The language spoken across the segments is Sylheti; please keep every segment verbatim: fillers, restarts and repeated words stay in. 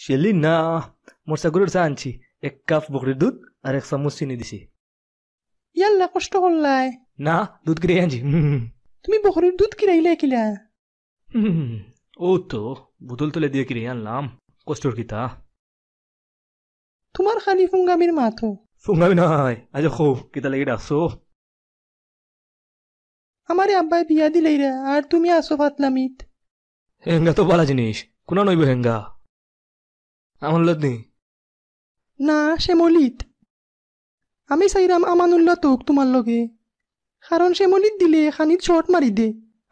শেলি না, মোর ছাগলর চা আনছি। এক কাপ বকরির দুধ আর এক চামচ চিনি দিছি। ইয়াল্লা, কষ্ট করলায়। না, দুধ কিরাই আনছি। হুম। তুমি বকরির দুধ কিরাইলে কিলা? হুম, ও তো বোতল তলে দিয়া কিরাই আনলাম। কষ্টর কিতা? তোমার খালি ফুঙ্গামির মাতো। ফুঙ্গামি নাই, আজ খো, কিতা লাগি ডাকছো? আমারে আব্বায় বিয়া দিলাইরা, আর তুমি আছো ফাতলামিত। হেঙ্গা তো বালা জিনিস, কুনান অইবো হেঙ্গা? আমানুল্লাত নি? না, শ্যামলিত। আমি চাইরাম আমানুল্লাত অউক তোমার লগে, কারণ শ্যামলিত দিলে খানিত শর্ট মারি দে,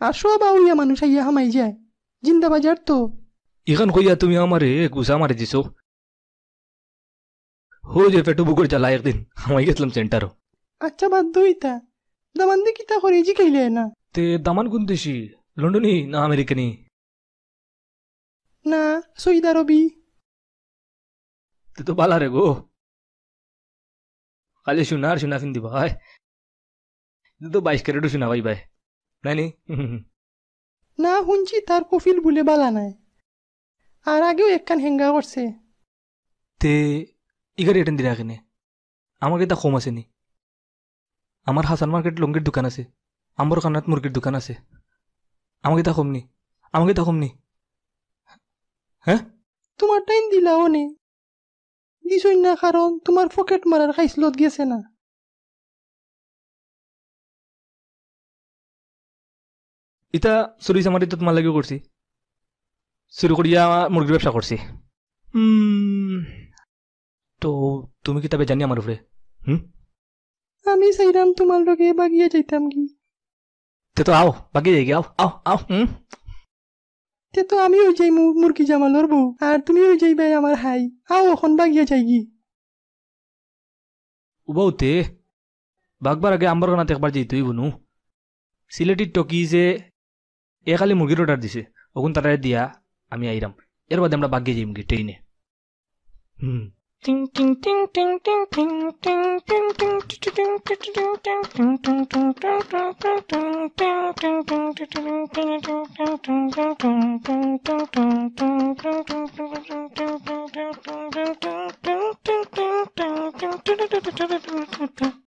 আর সব আউয়া মানুষ আইয়া হামাই যায়। জিন্দা বাজার তো। ইখান কইয়া তুমি আমারে গুছা মারি দিছো। হো যে পেটু বুকুর জ্বালা একদিন হামাই গেছলাম সেন্টারো। আচ্ছা, বাদ দেও ইতা। দামান্দে কিতা করে জিকাইলে না? তে দামান কুন দেশি? লন্ডনি না আমেরিকানি? না, সৌদি আরবি। তে তো বালা রে গো। খালি সোনার সোনা ফিন্দিবায়। তে তো বাইশ ক্যারেটও সোনা পাইবায়। নায় নি? না, হুনছি তার কফিল বুলে বালা নায়। আর আগেও একখান হেঙ্গা করছে। তে ইগারে এটেন দিরা কেনে? আমার কিতা কম আছে নি? আমার হাসান মার্কেট লুঙ্গির দোকান আছে, আম্বরখানাত মুরগির দোকান আছে। আমার কিতা কম নি? আমার কিতা কম নি? হ্যাঁ? তোমার টাইম দিলাও নে। দিছই না, কারণ তোমার পকেট মারার খাইছলত গেছে না। ইতা চুরি চামারি তো তোমার লাগিও করছি, চুরি করিয়া মুরগির ব্যবসা করছি। হুম, তো তুমি কিতা বেজার নি আমার উপরে? হুম? আমি চাইরাম তোমার লগে বাগিয়া যাইতাম কি। তে তো আও, বাগিয়া যাই গি, আও, আও, আও, হুম। তে তো আমি অই যাই মু-, মুরগি জামালর বউ, আর তুমি অই যাইবায় আমার হাই। আও, অখন বাগিয়া যাই গি। উবাউতে, বাগবার আগে আম্বরখানাত একবার যাইতে অইবো নু। সিলেটি টকিজে এ খালি মুরগির অর্ডার দিছে, অগুন তারারে দিয়া আমি আইরাম। এর বাদে আমরা বাগিয়া যাইমু গি ট্রেইনে। হুম।